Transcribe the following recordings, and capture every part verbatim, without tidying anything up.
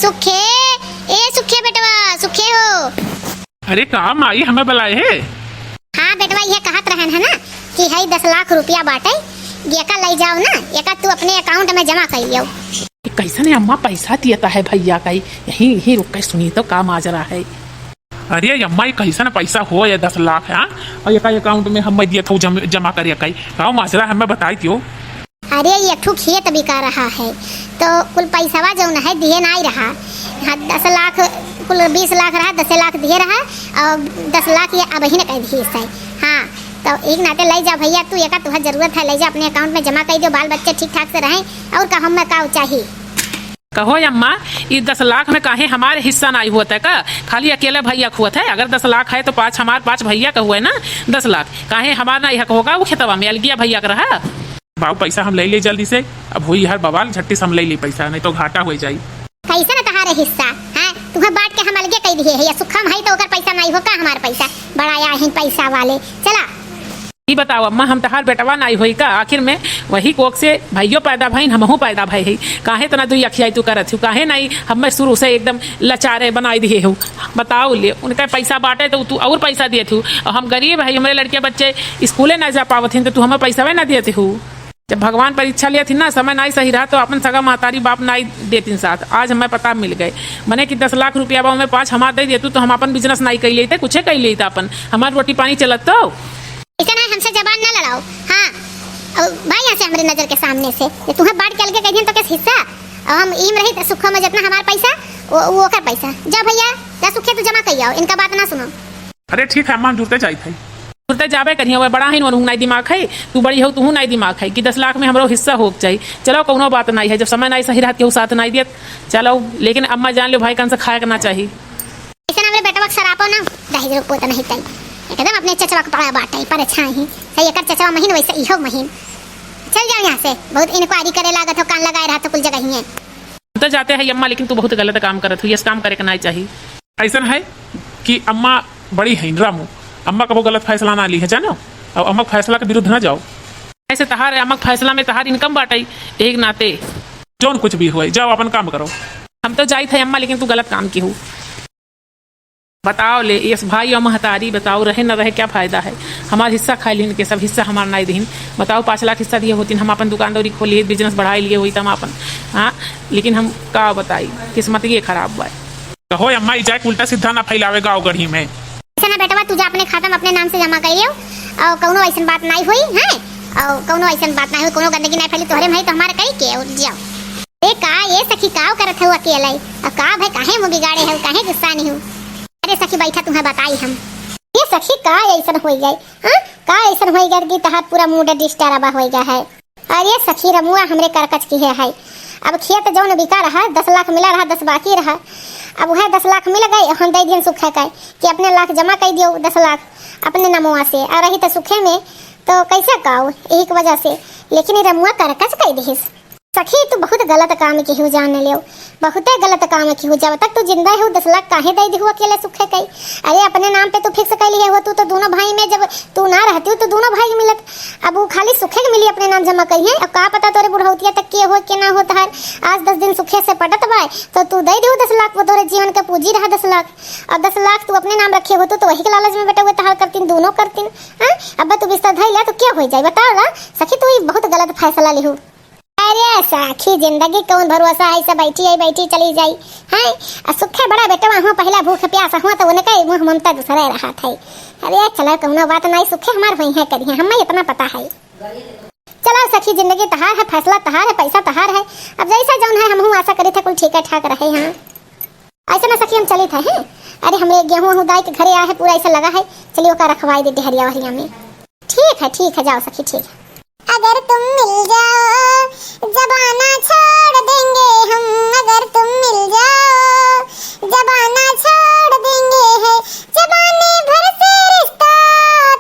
सुखे, ए सुखे बेटवा, सुखे हो। अरे का माई, हमें बुलाए है? हाँ बेटवा, ये कहत रहन है ना कि हई दस लाख रुपया बाटे, एका लई जाओ ना, एका तू अपने account में जमा कर लियो। ये कैसन है अम्मा, पैसा दियता है भैया का, यहीं यहीं रुक के सुनी तो का माजरा है। अरे अम्मा, ये कैसन पैसा हो ये दस लाख, हाँ? और एका account में हम दियत हो जम, जमा करे का, का माजरा हमें बताई दियो। अरे, एक ठो खेत बिका रहा है, तो कुल पैसवा जौन है दिए नाई रहा। हाँ, दस लाख, कुल बीस लाख रहा, दस लाख दिए रहा, और दस लाख ये अबहिन कह दिए है। हाँ, तो एक नाते ले जा भैया, तू एका तुहर जरूरत है, ले जा अपने account में जमा कर दो, बाल बच्चे ठीक ठाक से रहें, और का हमें का चाही। कहो अम्मा, ई दस लाख में काहे हमारे हिस्सा नाई होत है का? खाली अकेले भैया क होत है? अगर दस लाख है तो पाँच हमार, पाँच भैया का हुआ है ना, दस लाख। काहे हमार नाई हक होगा वो खेतवा में, अलगिया भैया का रहा? बाबू, पैसा हम ले ली जल्दी से, अब होई हर बवाल, झट्टी से हम ले ली पैसा, नहीं तो घाटा हो जाई। कैसे न तहारे हिस्सा, हैं? तुम्हें बांट के हम अलगे कह दिए है, या सुखम है तो ओकर पैसा नाई हो का हमार पैसा? बड़ा आया है पैसा वाले, चला। ई बताओ अम्मा, हम तहार बेटवा नाई होई का? आखिर में वही कोख से भइयो पैदा भइन, हमहू पैदा भए हई। काहे तना दुई अखियाई तू करत हू? काहे नाई हमें शुरू से एकदम लाचारे बनाई दिए हू? बताओ ले, उनका पैसा बाटे तो तू और पैसा दिए थू, और हम गरीब हई, हमरे लड़के बच्चे स्कूले ना जा पावत हिन, तो तू हमें पैसा ना दिए हू। जब भगवान परीक्षा लिया थी ना, समय नाई सही रहा, तो अपन सगा महतारी बाप नाई देतिन साथ। आज हमें पता मिल गए, मने कि दस लाख रुपया बा, हमें पाँच हमार दे देतू, तो हम अपन business नाई कई लेते, कुछे कई लेते अपन, हमार रोटी पानी चलत तो। ऐसा ना हमसे जबान ना लड़ाओ। हाँ, और भाई यहाँ से हमरे नजर के सामने से, ये तुम्हें बांट के अलगे कह दिहन तो कैसे हिस्सा? और हम ईम रही तो सुखो में जितना हमार पैसा, वो, वो ओकर पैसा। जा भैया, जा सुखे तू जमा कई आओ, इनका बात ना सुनो। अरे ठीक है अम्मा, हम जुरते जाइत है। जुरते जाबे करिए, वह बड़ा है, उनहू नाई दिमाग है, तू बड़ी हो, तुहू नाई दिमाग है कि दस लाख में हमरो हिस्सा होक जाई। चलो, कौनो बात नाई है, जब समय नाई सही रहत केहू साथ नाई दियत, चलो। लेकिन अम्मा जान लो भाई, कन से खाए के ना चाही। ऐसे ना हमरे बेटवा के सरापो ना, दहेज रुपो तो नहीं तई, एकदम अपने चचवा के पड़ा बाटे, पर अच्छा ही सही, एकर चचवा महीन वैसे इहो महीन। चल जाओ यहाँ से, बहुत inquiry करे लागत हो, कान लगाए रहत हो कुल जगह ही है। हम तो जाते हैं अम्मा, लेकिन तू बहुत गलत काम करत हो, ये काम करे के नाई चाही। ऐसन है कि अम्मा बड़ी हैं रामू, अम्मा कबो गलत फैसला ना ली है, जानो, और अम्मा के फैसला के विरुद्ध ना जाओ। ऐसे तहार अम्मा के फैसला में तहार income बाटई, एक नाते। जौन कुछ भी होए, जाओ अपन काम करो। हम तो जाइत है अम्मा, लेकिन तू गलत काम किहू। बताओ ले, यस भाई और महतारी, बताओ, रहे न रहे, क्या फायदा है? हमार हिस्सा खाई लिहिन के सब, हिस्सा हमार नाई दिहिन। बताओ, पाँच लाख हिस्सा दिए होतिन, हम अपन दुकान दौरी खोली, business बढ़ाई लिए होई, तम अपन, हाँ, लेकिन हम का बताई, किस्मत ये खराब बा। कहो अम्मा, ई जाए उल्टा सीधा ना फैलावे गाँव गढ़ी में। ऐसे ना बेटवा, तू जा अपने खाता में अपने नाम से जमा कर लियो, और कौनो ऐसन बात नाई होई, हैं? और कौनो ऐसन बात नाई होई, कौनो गंदगी नाई फैली, तोहरे में है तो हमारे कही के, और जाओ। ए का, ए सखी, का करत हऊ अकेले? अब का भई, काहे मुँह बिगाड़े हऊ, काहे गुस्सा नहीं हऊ? अरे सखी, बैठा, तुम्हें बताई हम। ए सखी, का ऐसन होई गए, हाँ? का ऐसन होई गए कि तहार पूरा mood disturb होई गया है? अरे सखी, रमुआ हमरे करकच की है, है। अब खेत जौन बिका रहा, दस लाख मिला रहा, दस बाकी रहा। अब वह दस लाख मिल गए, हम दे दिहन सुखे के कि अपने लाख जमा कर दियो, दस लाख अपने नमवा से, और रही तो सुखे में, तो कैसे काऊ, यही की वजह से। लेकिन ई रमुआ करकच कह दिहिस। सखी, तू बहुत गलत काम किहू, जान लेव, बहुते गलत काम किहू। जब तक तू जिंदा हऊ, दस लाख काहे दे दिहू अकेले सुखे के? अरे, अपने नाम पे तू fix कर लिए हो, तू तो दोनों भाई में, जब तू ना रहती तो दोनों भाई मिलत। अब वो खाली सुखे के मिली, अपने नाम जमा करिए। अब का पता तोरे बुढ़ौतिया तक के हो के ना हो तहार। आज दस दिन सुखे से पटत बाय, तो तू दे दिहू दस लाख, वो तोरे जीवन के पूंजी रहा दस लाख। और दस लाख तू अपने नाम रखे हो, तू तो वही के लालच में बेटा हुए तहार करतीन, दोनों करतीन। हाँ, अब तू बिस्तर धइला तो क्या हो जाए, बताओ ना सखी, तू ही बहुत गलत फैसला लिहू। अरे सखी, जिंदगी कौन भरोसा है, सब बैठी है, बैठी चली जाई, हैं? आ सुखे बड़ा बेटवा हुआ, पहला भूख प्यास हुआ तो उनका ही मुँह ममता दूसरे रहा था। अरे चलो, कौनो बात नहीं, सुखे हमार हुई है करिए, हमें इतना पता है। चलो सखी, जिंदगी तहार है, फैसला तहार है, पैसा तहार है, अब जैसा जौन है, हमहू आशा करी थे कुल ठीक है ठाक रहे। हाँ, ऐसे ना सखी, हम चली थे, हैं? अरे हमरे गेहूँ वहूँ दाई के घरे आए है, पूरा ऐसा लगा है, चलिए ओका रखवाई दे डेहरिया वहरिया में। ठीक है, ठीक है, जाओ सखी, ठीक है। अगर तुम मिल जाओ, जमाना छोड़ देंगे हम, अगर तुम मिल जाओ, जमाना छोड़ देंगे है, जमाने भर से रिश्ता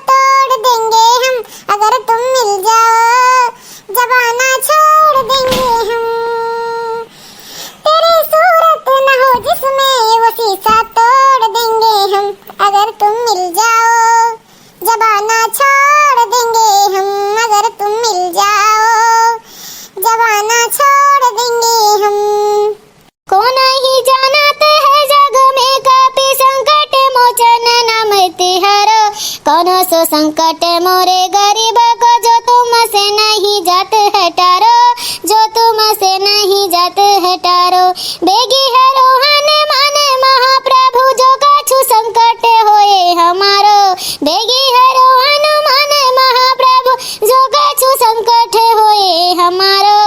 तोड़ देंगे हम, अगर तुम मिल जाओ, जमाना छोड़ देंगे हम। तेरी सूरत ना हो जिसमें, वो शीशा तोड़ देंगे हम, अगर तुम मिल जाओ। जमाना छोड़ देंगे हम, अगर तुम मिल जाओ। जमाना छोड़ देंगे हम। कौन सो संकट मोरे गरीब को, जो तुमसे नहीं जात है टारो, जो तुमसे नहीं जात है टारो। बेगी हरो हनुमान महाप्रभु, जो कछु संकट होए हमारो। बेगी हरो हनुमान महाप्रभु, जो कछु संकट होए हमारो।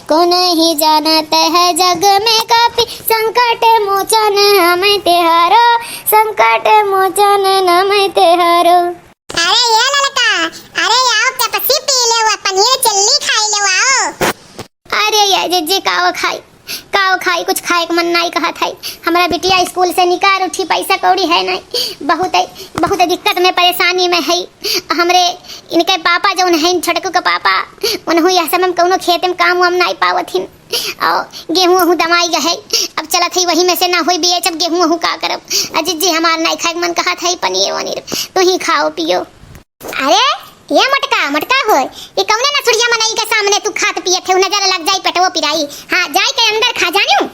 को नहीं जानत है जग में काफी, संकट मोचन हमें तिहारो, संकट मोचन नमः तिहारो। अरे ये ललका, अरे आओ पेप्सी पी लेवा, पनीर चिल्ली खाई लेवा, आओ। अरे ये जिज्जी काव खाई, काव खाई, कुछ खाए के मन नाई कहत है। हमरा बिटिया स्कूल से निकार उठी, पैसा कौड़ी है नाई, बहुत है, बहुत दिक्कत में परेशानी में है। हमरे इनके पापा जौन हैं, छोटकू के पापा, उनहू यह समय में कौनो खेत में काम वाम नाई पावत हिन। और गेहूं वहूं दमाई गए, अब चलत है वही में से ना होई बेच, अब गेहूं वहूं का करब। आ जिज्जी हमार नाई खाए के मन कहत है, पनीर वनीर तू ही खाओ पियो। अरे ये मोटका, मोटका होय, ये कौने नसुड़िया मनई के सामने तू खात पियत है, नजर लग जाई पेटवो पिराई। हाँ, जाई के अंदर खा जानियो।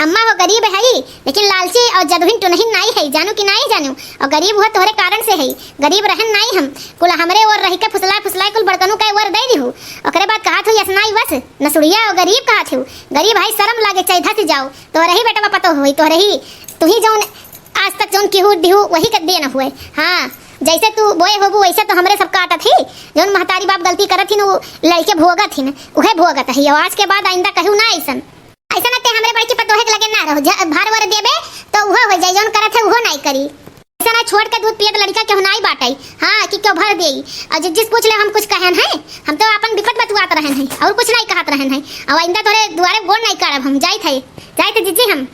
अम्मा हो गरीब है, लेकिन लालची और जदुहिन टुनहिन नाई है, जानू कि नाई जानू। और गरीब हुआ तोहरे कारण से है, गरीब रहन नाई हम, कुल हमरे ओर रही के फुसलाए फुसलाए कुल बड़कनू का ओर दे दिहू। ओकरे बाद कहत हुई असनाई वस, नसुड़िया और गरीब कहत हूँ, गरीब है शर्म लागे चाहे धस जाओ, तोहरे ही बेटवा पतो होई, तोहरे ही, तू ही जौन आज तक जौन केहू दिहू वही के देन हुए। हाँ, जैसे तू बोए होबू वैसे तो हमरे सब काटत ही, जौन महतारी बाप गलती करत ही न, वो लड़के भोगत ही न, उहे भोगत ही। और आज के बाद आइंदा कहू ना ऐसन। ऐसा ना ते हमरे बड़की पतोहे के लगे ना रहो, जा, भार वार देबे तो उहो हो जाई, जौन करत है उहो नाई करी। ऐसा ना छोड़ के दूध पियत लड़का केहू नाई बाटई, हाँ, कि क्यों भर देई। और जि-, जिस पूछ ले हम कुछ कहन है, हम तो आपन विपत बतुआत रहन है और कुछ नाई कहत रहन है। और आइंदा तोरे दुआरे गोड़ नाई करब हम, जाइत है, जाइत है जिज्जी हम।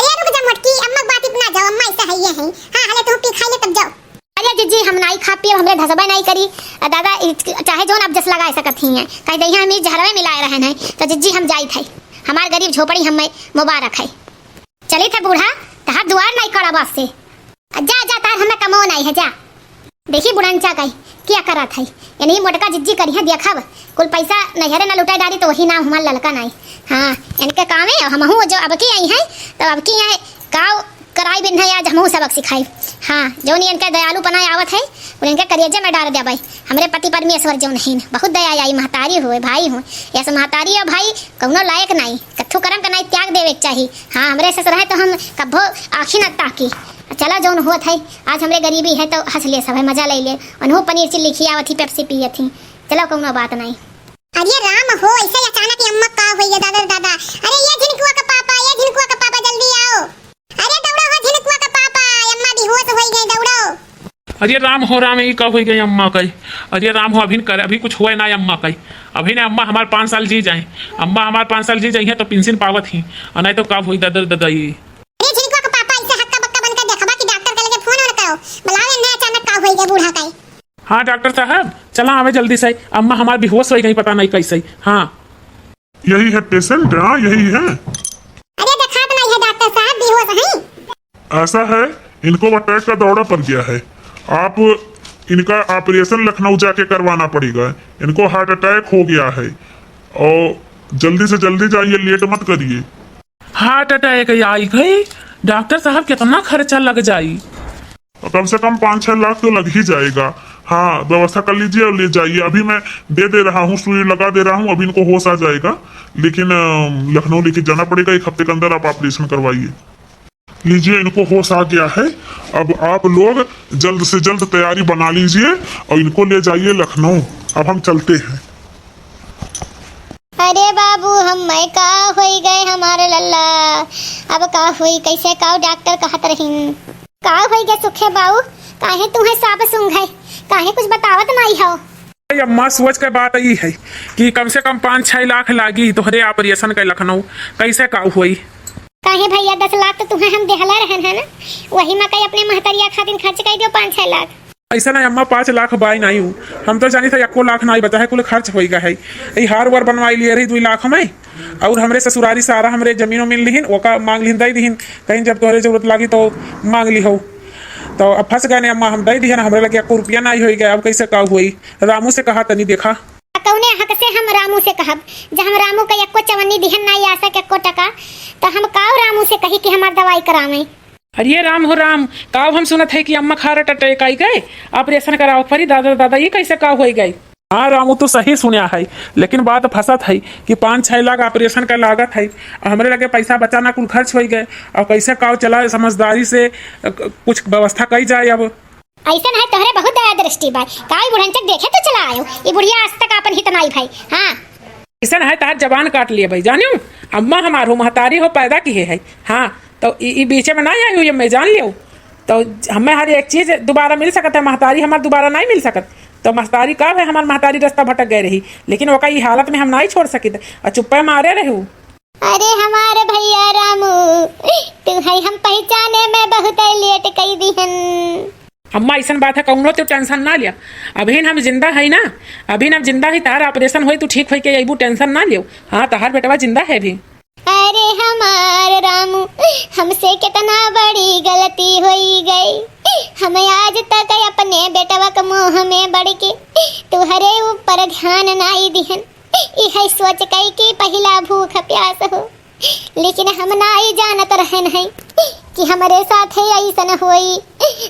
अरे रुक जा मोटकी, अम्मा के बात इतना जाओ, अम्मा ऐसा है ये है। हाँ, हले तू पी खाई ले तब जाओ। अरे जिज्जी, हम नाई खा पियब, हमरे धसबे नाई करी। आ दादा, ई चाहे जौन अब जस लगाए सकत ही हैं, कह दे हम ई जहरवे मिलाए रहन हैं, तो जिज्जी हम जाइत है, हमार गरीब झोपड़ी हमें मुबारक है। चली था बूढ़ा, तहार दुआर नाई कड़ा बस से। आ जा, जा, तार हमें कमो नाई है, जा। देखी बुढ़नचा कही, क्या करत है, यानी मोटका जिज्जी करी है, देखब, कुल पैसा नैहरे न लुटाए डारी, तो वही नाम हमार ललका नाई। हाँ, इनके कामे, हमहू जो अबकी आई हैं, तो अबकी यहाँ काव कराई बिन है, आज हमहू सबक सिखाई। हाँ, जौन इनके दयालुपना आवत है, उन इनके करेजे में डार देबै। हमरे पति परमेश्वर जौन हैं, बहुत दया आई, महतारी हुए, भाई हुए, ऐसे महतारी और भाई कौनो लायक नाई, कथू करम का नाई, त्याग देवे के चाही। हाँ, हमरे से रहे तो हम कब्बो आँखी न ताकी। चला जौन होत है, आज हमरे गरीबी है तो हंस ले सब है, मजा ले ले। उन्हों पनीर चिल्ली खियावत ही, पेप्सी पियत ही, चला कौनो बात नाई। अरे राम हो, ऐसे अचानक ये अम्मा का होई है दादा रे दादा। अरे ये झिनकुआ का पापा, ये झिनकुआ का पापा जल्दी आओ। अरे दौड़ो हो झिनकुआ का पापा, ये अम्मा बेहोश होई गई, दौड़ो। अरे राम हो राम, ई का होई गई अम्मा कई? अरे राम हो, अभी न कर, अभी कुछ हुआ ना अम्मा कई। अभी ने अम्मा हमार पाँच साल जी जाए, अम्मा हमार पाँच साल जी जाई है तो पेंशन पावत ही, और नहीं तो का होई दादा रे दादा ई। अरे झिनकुआ का पापा, ऐसे हक्का बक्का बनकर देखबा कि डॉक्टर के लगे फोन और करो, बुलाओ इन्हें, अचानक का होई गई बूढ़ा कई। हाँ डॉक्टर साहब, चला आवे जल्दी से, अम्मा हमार बेहोश होई गई, पता नहीं कैसे। हाँ। यही है पेशेंट, हाँ यही है। अरे देखात नहीं है डॉक्टर साहब, बेहोश हैं। ऐसा है, इनको अटैक का दौरा पड़ गया है, आप इनका ऑपरेशन लखनऊ जाके करवाना पड़ेगा, इनको हार्ट अटैक हो गया है और जल्दी से जल्दी जाइए, लेट मत करिए। हार्ट अटैक आई गई? डॉक्टर साहब, कितना खर्चा लग जाई? कम से कम पाँच छः लाख तो लग ही जाएगा। हाँ, व्यवस्था कर लीजिए और ले जाइए। अभी मैं दे दे रहा हूँ, सुई लगा दे रहा हूँ, अभी इनको होश आ जाएगा। लेकिन अ, लखनऊ लेके जाना पड़ेगा, एक हफ्ते के अंदर आप ऑपरेशन करवाइए। लीजिए, इनको होश आ गया है। अब आप लोग जल्द से जल्द तैयारी बना लीजिए और इनको ले जाइए लखनऊ। अब हम चलते हैं। अरे बाबू, हम्मे का होई गए हमारे लल्ला, अब का होई, कैसे का डॉक्टर कहत रहीन? का होई गए सुखे बाऊ, काहे तुहे साफ सूंघ है, काहे कुछ बतावत नाई हो? अरे अम्मा, सोच के बात ई है कि कम से कम पाँच छः लाख लागी तोहरे ऑपरेशन के लखनऊ, कैसे का होई? काहे भैया, दस लाख तो तुहे हम देहला रहन है ना, वही में कई अपने महतरिया खातिर खर्च कर दियो पाँच छः लाख। ऐसा ना अम्मा, पाँच लाख बाई नाई हूँ, हम तो जानी था एको लाख नाई बचा है, कुल खर्च होई गया है। ई हार वार बनवाई लिए रही दुई लाख में, और हमरे ससुरारी सारा हमरे जमीन उमीन लिहिन, ओका मांग लिहिन, दे दिहिन, कहीं जब तोहरे जरूरत लागी तो मांग लिहो। तो अब फंस गए ने अम्मा, हम दे दिहन, हमरे लगे एको रुपया नाई होई गया, अब कैसे का होई? रामू से कहा तनी देखा। कौने हक से हम रामू से कहब, जब हम रामू के एको चवन्नी दिहन नाई आशा के एको टका, तो हम काव रामू से कही कि हमार दवाई करावे? अरे राम हो राम, काव हम सुनत है कि अम्मा क heart attack आई गए, operation करावे परी। दादा दादा, ये कैसे काव होई गए? हाँ रामू, तू सही सुन्या है, लेकिन बात फंसत है कि पाँच छह लाख operation का लागत है, हमरे लगे पैसा बचा ना, कुल खर्च होई गए। अब कैसे काव चला, समझदारी से अ, क-, कुछ व्यवस्था कई जाए। अब ऐसन है तोहरे बहुत दया दृष्टि बा, काव ई बुढ़नचक देखे तो चला आयो, ई बुढ़िया आज तक आपन हित नाई भाई। हाँ। ऐसन है तहार जबान काट लिए भाई, जानियो, अम्मा हमार हो, महतारी हो, पैदा किहे है। हाँ, तो ई, ई बीचे में ना आई हुई, मैं जान लियो। तो हमें हर एक चीज दोबारा मिल सकत है, महतारी हमार दोबारा नहीं मिल सकत। तो महतारी का है, हमार महतारी रास्ता भटक गए रही, लेकिन ओका ई हालत में हम नहीं छोड़ सकित और चुप्पे मारे रहू। अरे हमार भैया रामू, तू है हम पहचाने में बहुत लेट कई दिहन। अम्मा, ऐसन बात है, कौनो तू tension ना लिया। अभी हम जिंदा है ना, अभी हम जिंदा है, तहार operation होई, तू ठीक होई के अइबू, tension ना लियो। हाँ, तहार बेटवा जिंदा है अभी। अरे हमार रामू, हमसे कितना बड़ी गलती होई गई। हम आज तक अपने बेटवा के मोह में बढ़ के तुहरे ऊपर ध्यान नाई दिहन। इहे सोच कई कि पहिला भूख प्यास हो, लेकिन हम नाई जानत रहन है कि हमरे साथे ऐसन होई।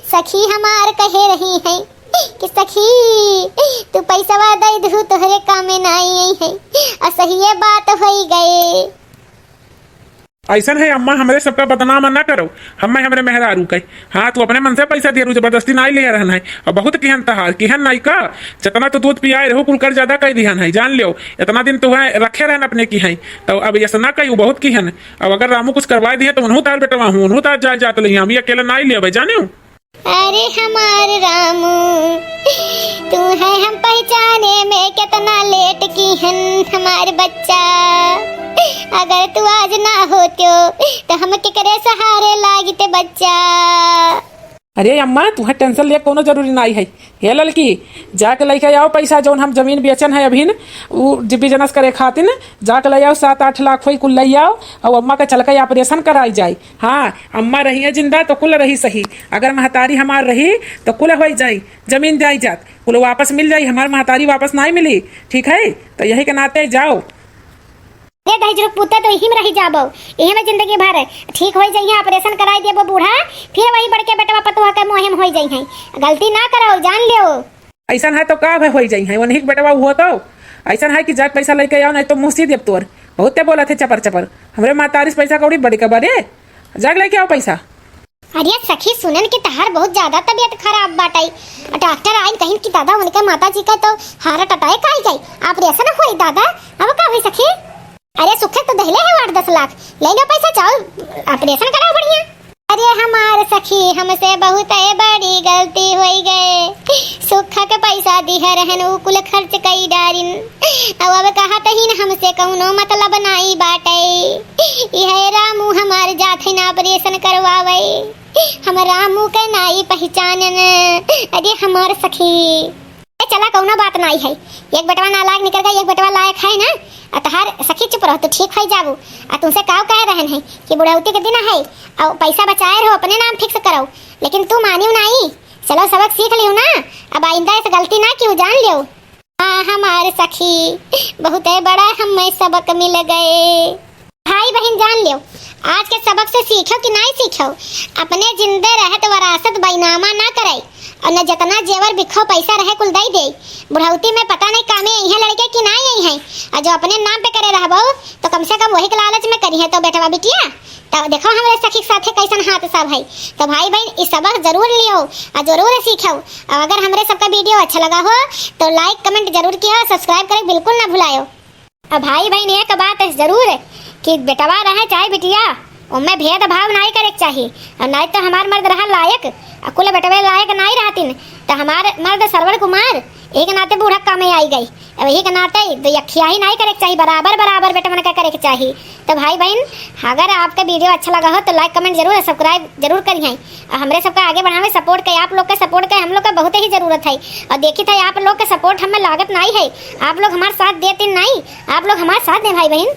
सखी हमार कहे रही है कि सखी, तू पैसवा दे दू, तोहरे कामे नाई आई है। और सहिए बात होई गए। ऐसन है अम्मा, हमरे सबका बदनाम ना करो, हमें हमरे मेहरारू के। हाँ, तू अपने मन से पैसा दिया रू, जबरदस्ती नाई लिया रहन है। और बहुत किहन तहार, किहन नाई का, जितना तू दूध पियाए रहू, कुल कर्ज अदा कर दिहन है, जान लियो। इतना दिन तू है रखे रहन अपने की है, तो अब ऐसा ना कही, बहुत किहन। अब अगर रामू कुछ करवा दिए तो उन्हों तार बेटवा हूँ, उन्हों तार जाए जात लही, हम ये अकेले नाई लिया भाई, जाने हो। अरे हमार रामू, तू है हम पहचाने में कितना लेट किहन हमार बच्चा। अगर तू आज ना होत्यो तो हम केकरे सहारे लागिते बच्चा। अरे अम्मा, तुहे tension ले कोनो जरूरी नाई है। हे ललकी, जाके लइके आओ पैसा, जौन हम जमीन बेचन है अभिन, उ business करे खातिन, जाके ले आओ, सात आठ लाख होई, कुल ले आओ, और अम्मा के चल के operation कराई जाई। हाँ, अम्मा रही है जिंदा तो कुल रही सही, अगर महतारी हमार रही तो कुल होई जाई, जमीन जायदाद कुल वापस मिल जाई, हमार महतारी वापस नाई मिली, ठीक है? तो यही के नाते जाओ। ए दहिजरू के पूते, तो यही में रही जाबो, यही में जिंदगी भर। ठीक होई जइहे, operation कराई देबो बूढ़ा, फिर वही बड़के बेटवा पतोह के मोहे में होई जइहे। गलती ना करो, जान लियो। ऐसन है तो का भे होई जइहे, वनही के बेटवा हुआ तो। ऐसन है कि जाके पैसा लेके आओ, नहीं तो मुँह सी देब तोर। बहुते बोलत है चपर चपर, हमरे महतारी से पैसा कौड़ी बड़ी का बड़े, जाके लेके आओ पैसा। अरे सखी, सुनन कि तहार बहुत ज्यादा तबीयत खराब बाटइ। डॉक्टर आइन, कहिन कि दादा, उनके माता जी का तो heart attack आइ गइ, operation होई दादा। अब का होई सखी? अरे सुखे तो दहिले है आठ दस लाख, ले लो पैसा, जाओ operation कराओ बढ़िया। अरे हमार सखी, हमसे बहुत बड़ी गलती होई गए। सुख के पैसा दिहे रहन, उ कुल खर्च कई डारिन। अब, अब कहत ही न, हमसे कौनो मतलब नाई बाटइ। इहे रामू हमार जात है ना operation करवावे। हम रामू के नाई पहचानन। अरे हमार सखी। ए, चला, कौनो बात नाई है। एक बेटवा नालायक निकल गई, एक बेटवा लायक है ना। आ तहार सखी चुप रहो, तू ठीक होई जाबू। आ तुमसे काव कहे रहन है कि बुढ़ौती के दिन है, और पैसा बचाए रहो, अपने नाम fix करो, लेकिन तू मानियो नाई। चलो, सबक सीख लियो ना, अब आइंदा ऐसे गलती ना कियो, जान लियो। हाँ, हमार सखी, बहुते बड़ा हमें सबक मिल गए। भाई बहिन जान लियो, आज के सबक से सीखो कि नाई सीखो, अपने जिंदे रहत वरासत बैनामा ना करे, और न जितना जेवर बिखो पैसा रहे कुल दे दे। बुढ़ौती में पता नहीं कामे आई है लड़के कि नाई आई है, और जो अपने नाम पे करे रहबो तो कम से कम वही के लालच में करी है तो बेटवा बिटिया। तो देखो हमरे सखी के साथे कैसन हादसा भई। तो भाई बहिन, ई सबक जरूर लियो और जरूर सीखो। और अगर हमरे सबका video अच्छा लगा हो तो like comment जरूर कियो, subscribe करे बिल्कुल ना भुलायो। अब भाई बहिन, एक बात जरूर है कि बेटवा रहे चाहे बिटिया, ओमे भेदभाव नाई करे के चाही। और नाई तो हमार मर्द रहा लायक, और कुल बेटवे लायक नाई रहतिन, तो हमार मर्द श्रवण कुमार एक नाते बूढ़ा कामे आई गई। अब यही के नाते तो यखिया ही नाई करे के चाही, बराबर बराबर बेटवन का करे के चाही। तो भाई बहिन, अगर आपका video अच्छा लगा हो तो like comment जरूर और subscribe जरूर करिए। और हमरे सबका आगे बढ़ावे support के, आप लोग के support के हम लोग का बहुत ही जरूरत है। और देखी था, आप लोग के support हमें लागत नाई है, आप लोग हमार साथ देते नाई, आप लोग हमार साथ दें भाई बहिन।